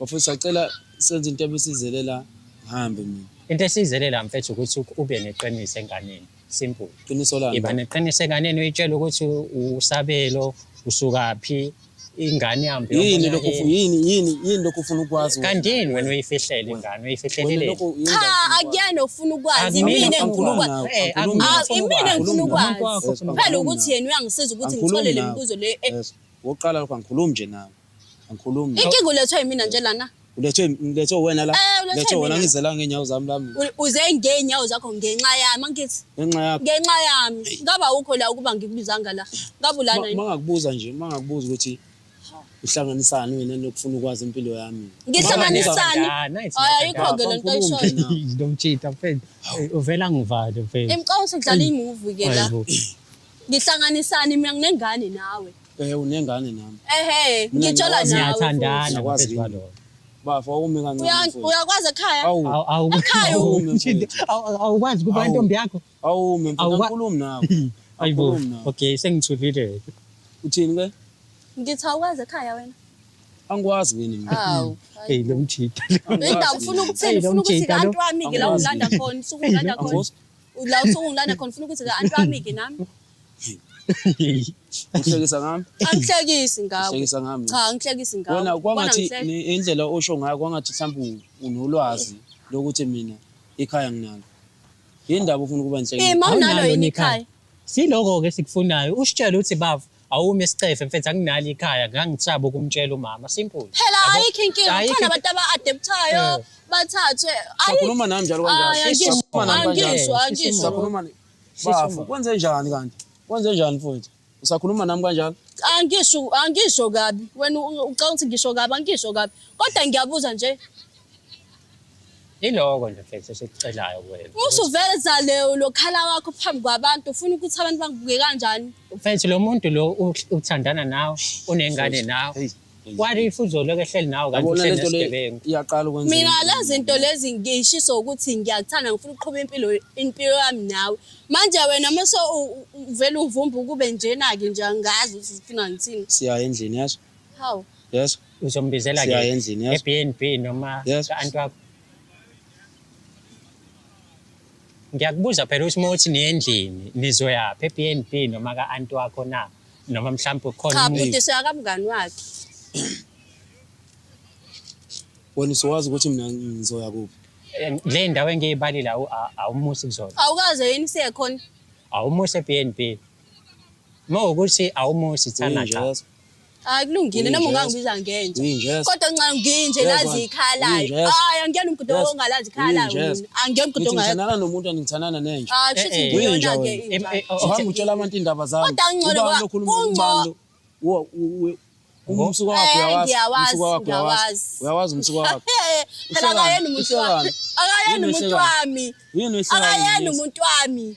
Bafowethu sacela senze into ebisizele la ngihambe mina. Into esiyizele la mfethu ukuthi ube neqiniso enganeni. Simple. Qiniso lami. Iba neqiniso enganeni uyitshele ukuthi usabelo usukaphi ingane ihambe Yini lokhu yini yini yini lokhu ufuna ukwazi? Kanti yini wena uyifihlele ingane Wena uyifihleleleni? lokhu yini Cha, lokhu ufuna ukwazi? akuyena ofuna ukwazi, Akumina imina engifuna ngifuna ukwazi. nawe, Eh, angikhulumi akumina nawe. Ah, imina ngifuna engifuna ukwazi. Umuntu wakho ukwazi. ufuna Phela Angikhulumi ukuthi nawe. yena uyangisiza ukuthi Angikhulumi ngithole le nawe. mibuzo le. eh, Yes. Wokuqala lokho angikhulumi nje nawe. Angikhulumi. nawe. Inkinga ulethwe yimina nje lana. Ulethwe ngilethwe wena la. Eh, ulethwe Ulethwe wena yimina. ngizela ngeenyawo zami la mina. Uze ngeenyawo zakho ngenxa yami angithi. Ngenxa yakho. Ngenxa yami. Ngabe awukho la ukuba ngikubizanga la. Ngabe ulana yini? Mangakubuza nje, mangakubuza ukuthi uhlanganisani wena nokufuna ukwazi impilo yami. Ngihlanganisani? Mathandana, Hayi ayikho ke lento oyishoyo. Lo mtshita mfethu. Uvela ngivale mfethu. Imcabanga sekudlala imuvi ke la. Hayibo. Ngihlanganisani mina nginengane nawe. Eh unengane nami. Ehhe, Mina ngitshola ngiyakwazi- nawe. Niyathandana Ngiyakwazi mfethu yini? kwalona. Bafo awumi kancane. Uya- mfowethu. Uyakwazi ekhaya? Awu. Ekhaya awumi mfowethu. Awukwazi kuba Awu. intombi yakho? Awumi mfowethu Awukwa- angikhulumi nawe. Hayibo. Angikhulumi nawe. Okay, sengithulile. Uthini ke? Ngithi awukwazi ekhaya wena. Angikwazi yini mina. Hawu. Hey lo mjita. Indaba ufuna ukuthini? Hey, lo Ufuna ukuthi mjita lo. ka-anti wami-ke la Angikwazi. ungilanda khona, usuke ungilanda khona. Angikwazi. La usuke ungilanda khona, ufuna ukuthi ka-anti wami-ke nami. Uhlekisa ngami? Angihlekisi ngawe. Uhlekisa ngami. Cha, angihlekisi ngawe. Wena Ubona kwangathi ngihleka? indlela osho ngayo kwangathi mhlawumbe unolwazi lokuthi mina ikhaya nginalo. Yini ndaba ufuna ukuba Eh, inhlekisa? ma unalo Awunalo yini yini ikhaya? ikhaya? Siloko ke sikufunayo. Usitshele ukuthi bavu awume isicefe mfethu anginalo ikhaya ngangisaba ukumtshela umama. Simple. Phela Yabo? ayikho inkinga, Ayikho kukhona abantu aba-adepthayo, Eh. bathathwe. Ayikho. Sakhuluma nami njalo kanjalo. Ay, angisho, Sakhuluma nami kanjalo. angisho, angisho. Sakhuluma Bafo, kwenze njani kanti? Kwenze njani mfowethu? Usakhuluma nami kanjalo? Angisho, angisho kabi. Wena ucabanga ukuthi ngisho kabi, angisho kabi. Kodwa ngiyabuza nje, Iloko nje mfethu esikucelayo kuwena. usuveza le lo khala wakho phambi kwabantu, ufuna ukuthi abantu bangibuke kanjani? Mfethu lo muntu lo uthandana nawe, unengane nawe. Hey. hey. What if uzoloku ehleli nawe kanti Yabona uhleli lento le nesigebengu? iyaqala ukwenza. Mina lezi zinto lezi ngishiso ukuthi ngiyakuthanda ngifuna ukuqhuba impilo impilo yami nawe. Manje wena mase uvele uvumba ukube njena-ke nje angazi ukuthi ufuna ngithini. Siya endlini yazo. Hawu. Yes. Uzombizela Siya ke endlini yazo. e-B&B noma Yes. ka-anti wakho. Ngiyakubuza phela ukuthi uma uthi niye endlini nizoyaphi e-B&B noma ka-anti wakho na noma mhlawumbe ukhona Cha umuntu bhuti siyakamngani wakhe. Wena usuwazi ukuthi mina ngizoya kuphi. Le ndawo engiyibalile awumusi kuzona. Awukaze yini siye khona? Awumusi e-B&B. Uma ukuthi awumusi thana cha. Uyinjezo. Hayi kulungile noma Uyinjezo. ungangibiza ngenja. Uyinjezo. Kodwa nxa nginje Yezwa. lazi ikhalayo. Uyinjezo. Hayi angiyena umuntu Yes. ongalazi ikhalayo. Uyinjezo. mina. Angiyena umuntu Ngithi ongalazi. ngithandana nomuntu andingithandana nenja. Hayi kushuthi Eh, eh. Uyinja ngiyona ke wena. inja. Oh, Uhamba utshela abantu indaba zami. Kodwa ngcono Ubani lo okhuluma ubani lo? Umsuka wakho Eh, uyawazi. ngiyawazi, Umsuka wakho uyawazi. ngiyawazi. Uyawazi umsuka wakho. Phela akayena umuntu wami. Uhlekani? Akayena Yini umuntu uhlekani? wami. Yini uhlekani? Akayena umuntu wami.